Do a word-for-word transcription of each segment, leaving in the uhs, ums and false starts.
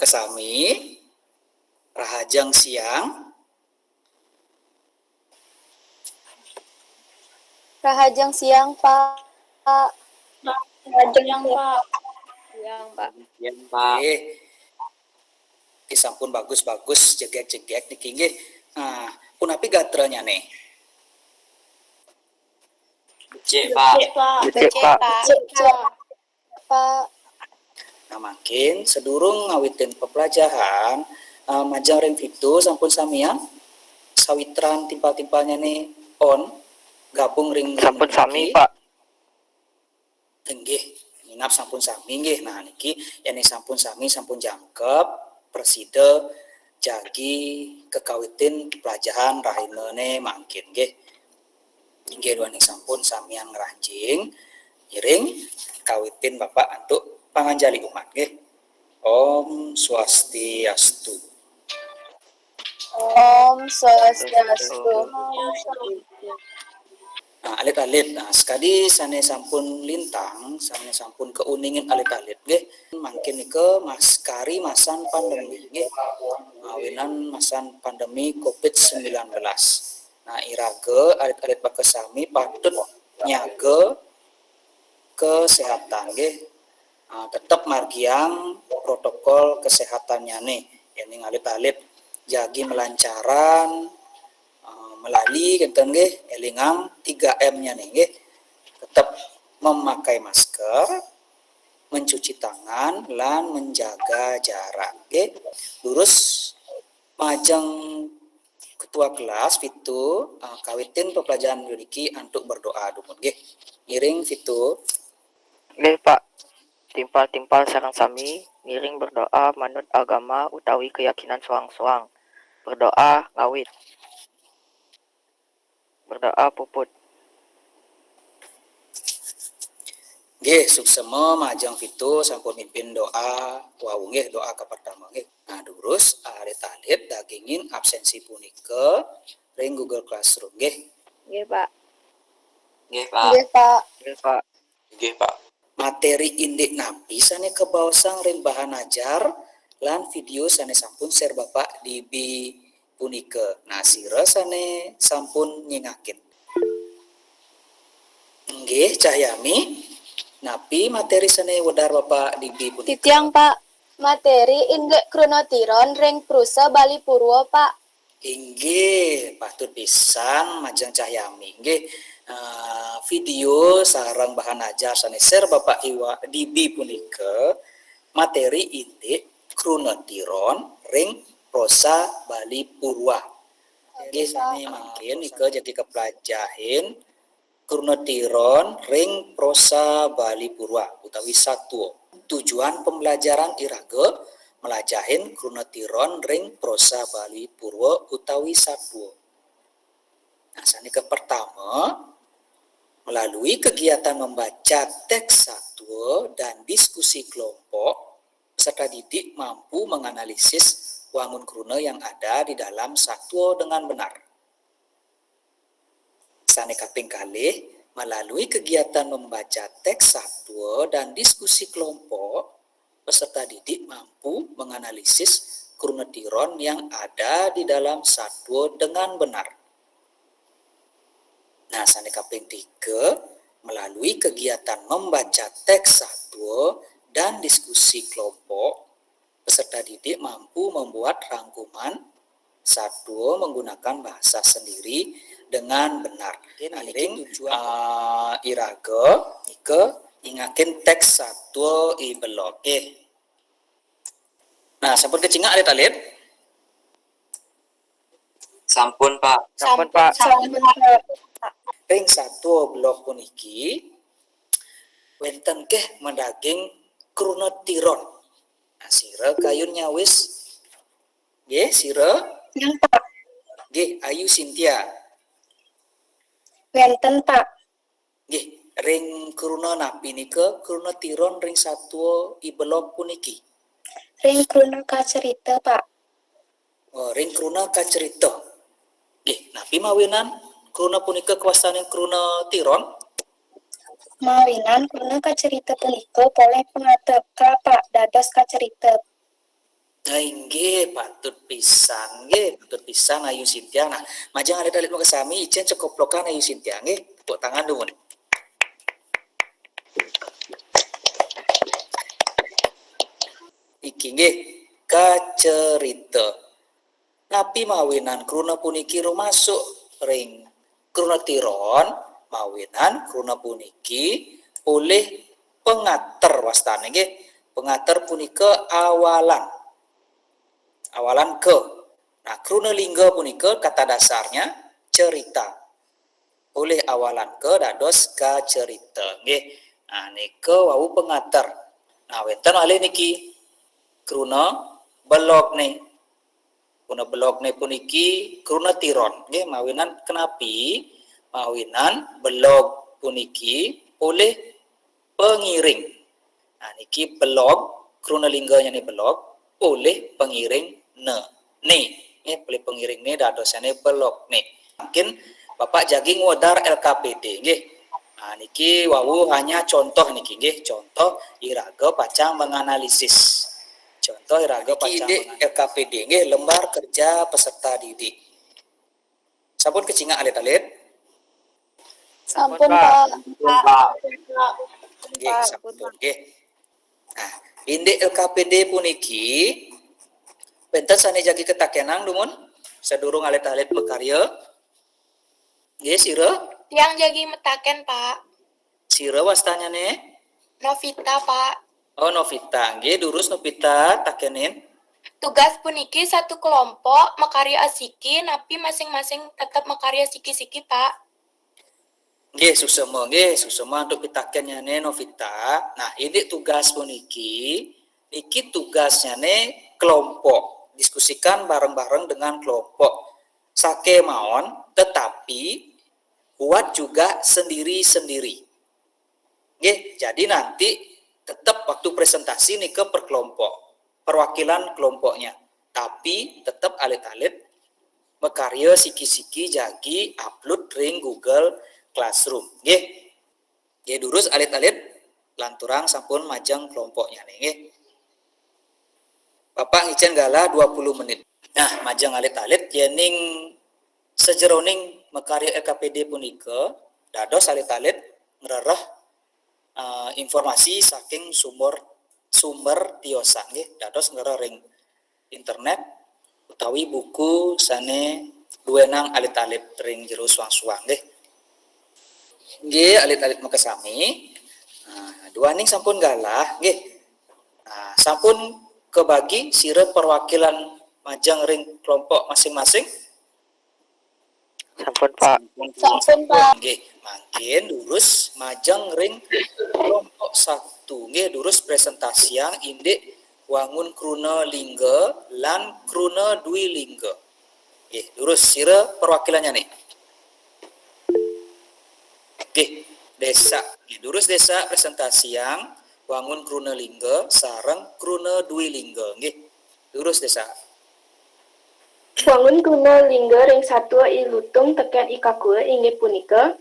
Sami, rahajeng siang. Rahajeng siang, Pak. Rahajeng, Pak. Siang, Pak. Nggih. Nggih, sampun bagus-bagus jegég-jegég niki nggih. Nah, punapi gatranyane? Becik, Pak. Becik, Pak. Becik, Pak. Becik, Pak. Nah, mangkin sadurung ngawitin pepelajahan, eh, majeng ring Vito sampun samian sawitran timpal-timpalnyane on gabung ring Sampun niki? Sami, Pak. Inggih, minab sampun sami nggih. Nah, niki yen sampun sami, sampun jangkep, prasida jagi kakawitin pelajahan rahinane mangkin nggih. Inggih duaning sampun samian ngranjing, ngiring kawitin Bapak antuk panganjali umat nggih. Om Swastiastu. Om Swastiastu. Nah, alit-alit. Nah, sakadi sane sampun lintang, sane sampun kauningin alit-alit nggih. Mangkin nika mas kari masan pandemi nggih. Mawinan masan pandemi covid sembilan belas. Nah, iraga alit-alit baka sami patut nyaga kesehatan nggih. Ah, tetep margiang protokol kesehatannyane. Yening alit-alit jagi melancaran, ah, melali kenten nggih, elingang tiga M-nyane nggih. Tetep memakai masker, mencuci tangan, lan menjaga jarak nggih. Durus majeng ketua kelas Vito, ah, kawitin pepelajahan puniki antuk berdoa dumun nggih. Ngiring Vito. Nggih, Pak. Timpal-timpal sareng sami ngiring berdoa manut agama utawi keyakinan soang-soang. Berdoa ngawit. Berdoa puput. Nggih, suksema majeng Vito sampun mimpin doa wau nggih, doa kapertama nggih. Nah, durus alit-alit dagingin absensi punika ring Google Classroom nggih. Nggih, Pak. Nggih, Pak. Nggih, Pak. Nggih, Pak. Nggih, Pak. Materi indik napi sane kabaosang ring bahan ajar lan video sane sampun share Bapak D B punika? Nah, sira sane sampun nyingakin. Nggih, Cahyami, napi materi sane wedar Bapak D B punika? Titiang, Pak. Materi indik kruna tiron ring prosa Bali Purwa, Pak. Inggih, patut pisan majeng Cahyami. Inggih, eh, video sareng bahan ajar sane share Bapak Iwa D B punika materi indik kruna tiron ring prosa Bali Purwa. Inggih, sane mangkin nika jagi kapelajahin kruna tiron ring prosa Bali Purwa utawi satua. Tujuan pembelajaran iraga melajahin kruna tiron ring prosa Bali Purwa utawi satua. Nah, sane kapertama, melalui kegiatan membaca teks satua dan diskusi kelompok, peserta didik mampu menganalisis wangun kruna yang ada di dalam satua dengan benar. Sane kaping kalih, melalui kegiatan membaca teks satua dan diskusi kelompok, peserta didik mampu menganalisis kruna tiron yang ada di dalam satua dengan benar. Nah, sane kaping tiga, melalui kegiatan membaca teks satua dan diskusi kelompok, peserta didik mampu membuat rangkuman satua menggunakan bahasa sendiri dengan benar. Nah, niki tujuan, eh, iraga nika nyingakin teks satua i belog. Nggih. Nah, sampun kacingak alit-alit? Sampun, Pak. Sampun, Pak. Sampun, Pak. Ring satua belog puniki wenten keh madaging kruna tiron. Nah, sira kayun nyawis. Nggih, sira? Nggih, Pak. Nggih, Ayu Sintia. Wenten, Pak. Nggih, ring kruna napi nika kruna tiron ring satua i belog puniki? Ring kruna kacerita, Pak. Oh, ring kruna kacerita. Nggih, napi mawinan kruna punika kawastanin kruna tiron? Mawinan kruna kacerita punika polih pangateka, Pak, dados kacerita. Nah, inggih, patut pisan, nggih, patut pisan Ayu Sintia. Nah, majeng alit-alit makasami, icén cekoplokan Ayu Sintia, nggih. Tepuk tangan dumun. Iki nggih, kacerita. Napi mawinan kruna puniki rumasuk ring kruna tiron? Mawinan kruna puniki polih pangater wastané nggih. Pangater punika awalan. Awalan ka. Nah, kruna lingga punika kata dasarnya cerita. Polih awalan ka dados kacerita nggih. Nah, nika wau pangater. Nah, wénten malih niki kruna belogné. Kruna belogné puniki kruna tiron nggih, mawinan kenapi? Mawinan belog puniki polih pangiring. Nah, niki belog, kruna lingganyané belog, polih pangiring né. Né, nggih, polih pangiring né dadosnyané belogné. Mungkin Bapak jagi ngwedar L K P D, nggih. Nah, niki wau hanya contoh niki, nggih, contoh iraga pacang menganalisis. Contoh iraga niki pacang indik menganalisis. L K P D, nggih, lembar kerja peserta didik. Sampun kacingak alit-alit? Sampun, Pak. Pak. Nggih, sampun, nggih. Nah, indik L K P D puniki, wénten sané jagi katakénang dumun sadurung alit-alit makarya? Nggih, sira? Tiang jagi mataken, Pak. Sira wastanyané? Novita, Pak. Oh, Novita. Nggih, durus Novita, takenin. Tugas puniki satu kelompok makarya asiki, napi masing-masing tetep makarya siki-siki, Pak? Nggih, suksema, nggih, suksema antuk pitakennyané Novita. Nah, indik tugas puniki, niki tugasnyané kelompok. Diskusikan bareng-bareng dengan kelompok. Sakémaon, tetapi buat juga sendiri-sendiri. Nggih, jadi nanti tetap waktu presentasi nika per kelompok, perwakilan kelompoknya. Tapi tetap alit-alit makarya siki-siki jagi upload ring Google Classroom. Nggih. Nggih, durus alit-alit lanturang sampun majeng kelompoknyané nggih. Bapak ngicén galah dua puluh menit. Nah, majeng alit-alit yéning sajeroning makarya L K P D punika dados alit-alit ngrereh, eh, informasi saking sumber, sumber tiosan nggih, dados ngrereh ring internet utawi buku sané duénang alit-alit ring jero suang-suang nggih. Nggih, alit-alit makasami. Nah, duaning sampun galah nggih. Nah, sampun kabagi sira perwakilan majeng ring kelompok masing-masing? Sampun, Pak. Sampun, Pak. Nggih, mangkin durus majeng ring kelompok satu. Nggih, durus presentasiang indik wangun kruna lingga lan kruna dwi lingga. Nggih, durus sira perwakilannyané. Nggih, Désa. Nggih, durus Désa presentasiang wangun kruna lingga sareng kruna dwi lingga. Nggih. Durus Désa. Wangun kruna lingga ring satua I Lutung tekén I Kakua inggih punika,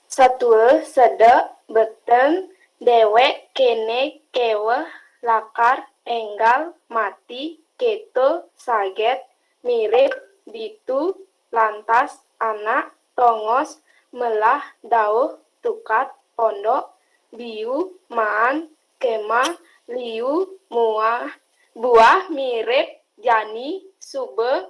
satua, sedek, beteng, déwék, kéné, kéweh, lakar, énggal, mati, kéto, sagét, mirip, ditu, lantas, anak, tongos, melah, dauh, tukad, pondok, biu, maan, kémah, liu, muah, buah, mirip, jani, suba,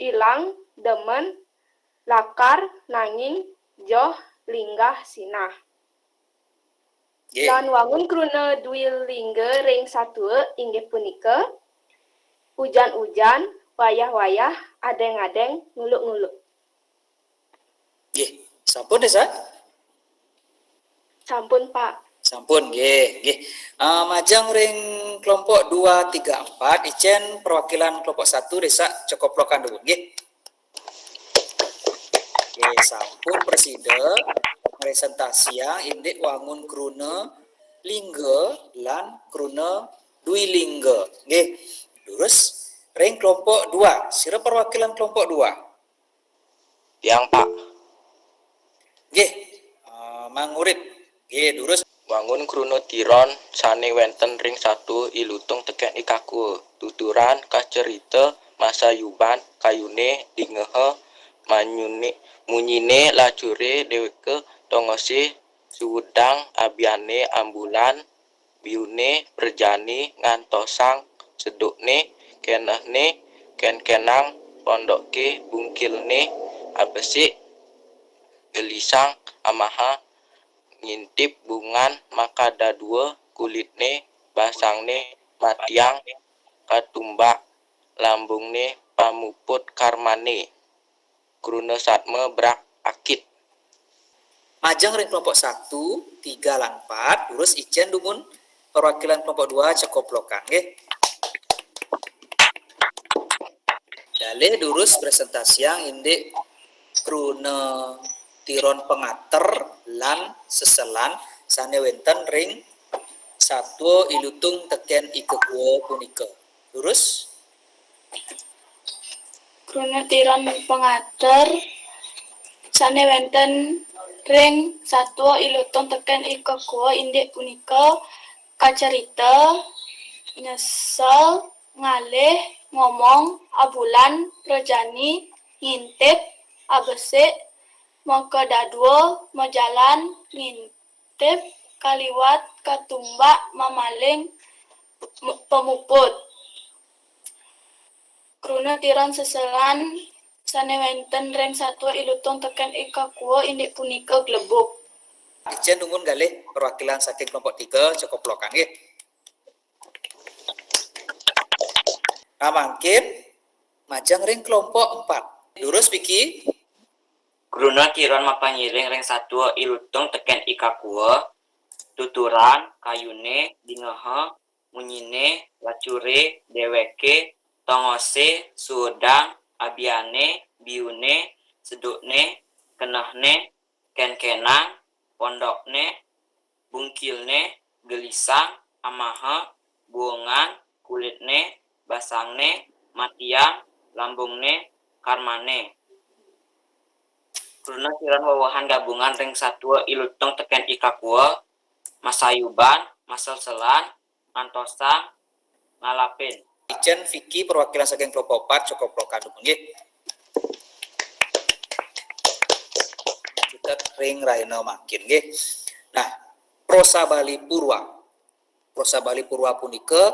ilang, demen, lakar, nanging, joh, linggah, sinah. Nggih. Lan wangun kruna dwi lingga ring satua inggih punika, ujan-ujan, wayah-wayah, adéng-adéng, nguluk-nguluk. Nggih, sampun, Désa? Sampun, Pak. Sampun, nggih, nggih. Ah, majeng ring kelompok dua, tiga, empat, icén perwakilan kelompok satu, Désa, cekoplokan dumun, nggih. Nggih, sampun prasida ngresentasiang indik wangun kruna lingga lan kruna dwi lingga. Nggih. Durus ring kelompok dua, sira perwakilan kelompok dua. Tiang, Pak. Nggih, eh, Mang Urip. Nggih, durus. Wangun kruna tiron sane wenten ring satua i lutung teken i kakua. Tuturan kacerita masayuban kayune dingeha manyune munyine lacure deweke tongose suudang abiane ambulan biune prajani ngantosang sedukne kenehne kenkenang pondoke bungkilne abesik gelisang amaha ngintip bungan makadadua kulitne basangne matiang katumbak lambungne pamuput karmane. Kruna satma brak akit. Majeng ring kelompok satu, tiga, lan empat, durus icen dumun perwakilan kelompok dua cekoplokan nggih. Dalih durus presentasiang indik kruna tiron pangater lan seselan sane wenten ring satua i lutung teken i kakua punika. Durus. Kruna tiron pangater sane wenten ring satua i lutung teken i kakua indik punika kacerita nyesel ngalih ngomong abulan prajani ngintip abesik makadadua majalan ngintip kaliwat katumbak mamaling m- pamuput. Kruna tiron seselan sane wenten ring satua i lutung teken i kakua indik punika glebug. Icen dumun galih perwakilan saking kelompok tiga cekoplokan nggih. Nah, mangkin majeng ring kelompok empat. Durus Vicky. Kruna tiron mapangiring ring satua i lutung teken i kakua, tuturan kayune dingeha munyine lacure deweke tongose suudang abiane biune sedukne kenehne kenkenang pondokne bungkilne gelisang amaha buungan kulitne basangne matiang lambungne karmane. Kruna tiron wewehan gabungan ring satua i lutung teken i kakua, masayuban, maselselan, ngantosang, ngalapin. Icen Vicky perwakilan saking kelompok empat cekoplokan dumun nggih. Kita ring rahina mangkin nggih. Nah, prosa Bali Purwa. Prosa Bali Purwa punika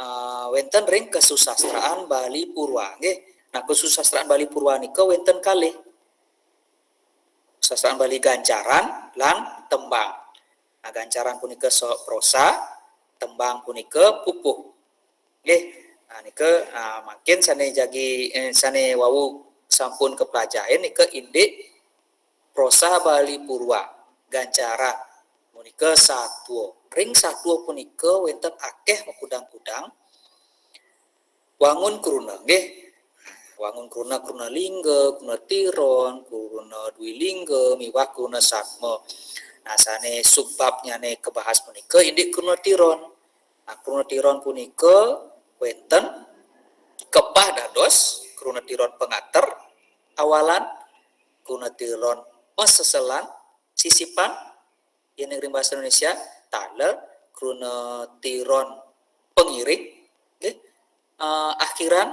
uh, wenten ring kasusastraan Bali Purwa nggih. Nah, kasusastraan Bali Purwa nika wenten kalih. Kasusastraan Bali gancaran lan tembang. Nah, gancaran punika so prosa, tembang punika pupuh. Nggih. Nah, nika nah, mangkin sane jagi eh, sane wau sampun kaplajahin nika indik prosa Bali Purwa, gancaran. Punika satua. Ring satua punika wenten akeh makudang-kudang. Wangun kruna nggih. Wangun kruna, kruna lingga, kruna tiron, kruna dwi lingga miwah kruna satma. Nah, sane subbabnyane kabahas punika indik kruna tiron. Nah, kruna tiron punika wenten kepah dados kruna tiron pangater awalan, kruna tiron paseselan sisipan, yen ring basa Indonesia taler, kruna tiron pangiring nggih, uh, akhiran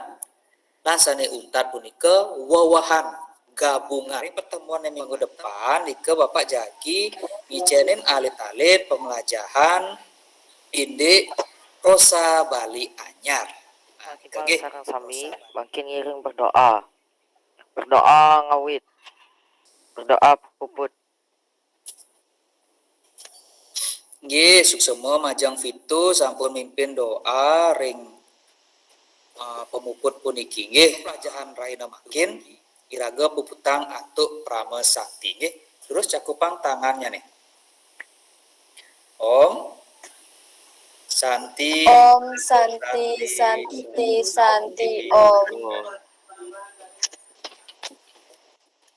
lan sane untat punika wewehan gabungan. Ring pertemuan minggu depan nika Bapak jagi ngicenin alit-alit pemelajahan indik prosa Bali anyar. Nah, kita nggih sareng sami mangkin ngiring berdoa. Berdoa ngawit. Berdoa puput. Nggih, suksema majeng Vito sampun mimpin doa ring uh, pemuput puniki nggih. Pelajahan rahina mangkin iraga puputang antuk parama santi nggih. Terus cakupang tangannya nih. Om Santi. Om Santi Santi Santi Om.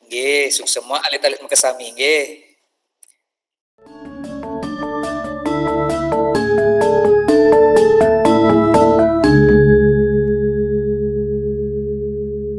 Nggih, suksema alit-alit makasami nggih.